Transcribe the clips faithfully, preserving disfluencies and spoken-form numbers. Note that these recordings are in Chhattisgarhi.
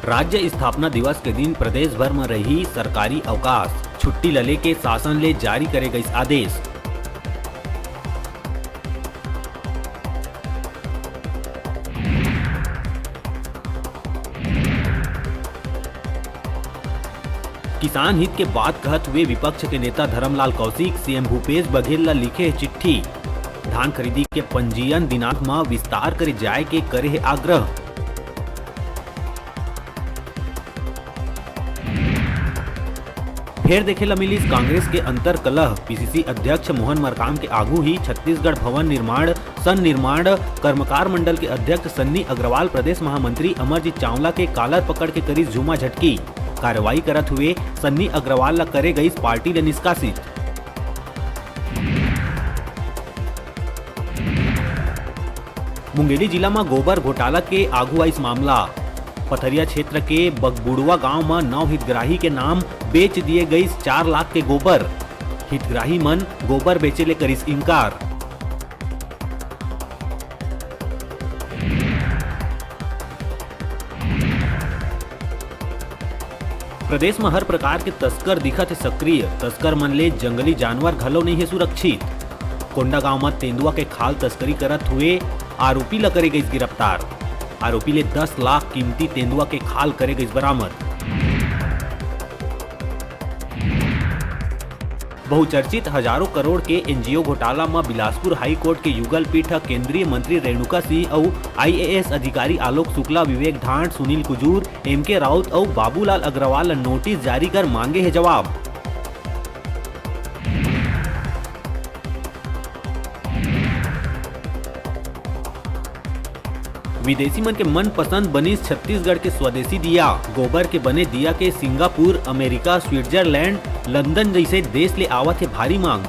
राज्य स्थापना दिवस के दिन प्रदेश भर म रही सरकारी अवकाश, छुट्टी ल लेके शासन ले जारी करे गइस आदेश। किसान हित के बात कहत हुए विपक्ष के नेता धरमलाल कौशिक सीएम भूपेश बघेल ल लिखे हे चिट्ठी। धान खरीदी के पंजीयन दिनांक म विस्तार करे जाए के करे हे आग्रह। फेर देखे ल मिलिस कांग्रेस के अंतरकलह। पीसीसी अध्यक्ष मोहन मरकाम के आगू ही छत्तीसगढ़ भवन निर्माण, सन्निर्माण कर्मकार मंडल के अध्यक्ष सन्नी अग्रवाल प्रदेश महामंत्री अमरजीत चावला के कालर पकड़ के करिस झूमा झटकी। कार्रवाई करत हुए सन्नी अग्रवाल ल करे गइस पार्टी ले निष्कासित। मुंगेली जिला म गोबर घोटाला के आगू आइस मामला। पथरिया क्षेत्र के बगबुड़वा गांव म नौ हितग्राही के नाम बेच दिए गइस चार लाख के गोबर। हितग्राही मन गोबर बेचे ले करिस इनकार। प्रदेश म हर प्रकार के तस्कर दिखत हे सक्रिय। तस्कर मन ले जंगली जानवर घलो नइ हे सुरक्षित। कोंडागांव म तेंदुआ के खाल तस्करी करत हुए आरोपी ल करे गइस गिरफ्तार। आरोपी ले दस लाख कीमती तेंदुआ के खाल करे गइस बरामद। बहुचर्चित हजारों करोड़ के एनजीओ घोटाला म बिलासपुर हाई कोर्ट के युगल पीठ ह केंद्रीय मंत्री रेणुका सिंह अउ आईएएस अधिकारी आलोक शुक्ला, विवेक ढांड, सुनील कुजूर, एमके राउत अउ बाबूलाल अग्रवाल ल नोटिस जारी कर मांगे हे जवाब। विदेशी मन के मनपसंद बनिस छत्तीसगढ़ के स्वदेशी दिया। गोबर के बने दिया के सिंगापुर, अमेरिका, स्विट्जरलैंड, लंदन जइसे देश ले आवत हे भारी मांग।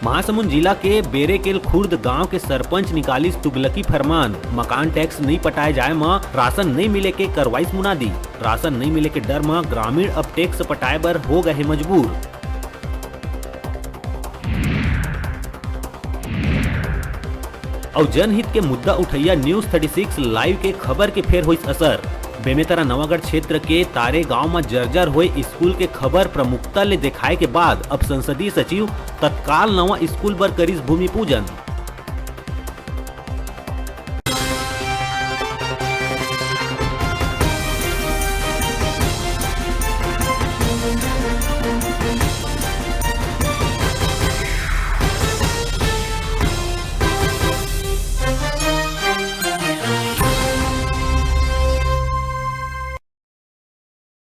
महासमुंद जिला के बेरेकेल खुर्द गांव के सरपंच निकालिस तुगलकी फरमान। मकान टैक्स नइ पटाए जाए म राशन नइ मिले के करवाइस मुनादी। राशन नइ मिले के डर म ग्रामीण अब टैक्स पटाए बर हो गए हे मजबूर। अउ जनहित के मुद्दा उठैया News Thirty Six Live के खबर के फेर होइस असर। बेमेतरा नवागढ़ क्षेत्र के तारे गांव म जर्जर होए स्कूल के खबर प्रमुखता ले देखाए के बाद अब संसदीय सचिव तत्काल नवा स्कूल बर करिस भूमि पूजन।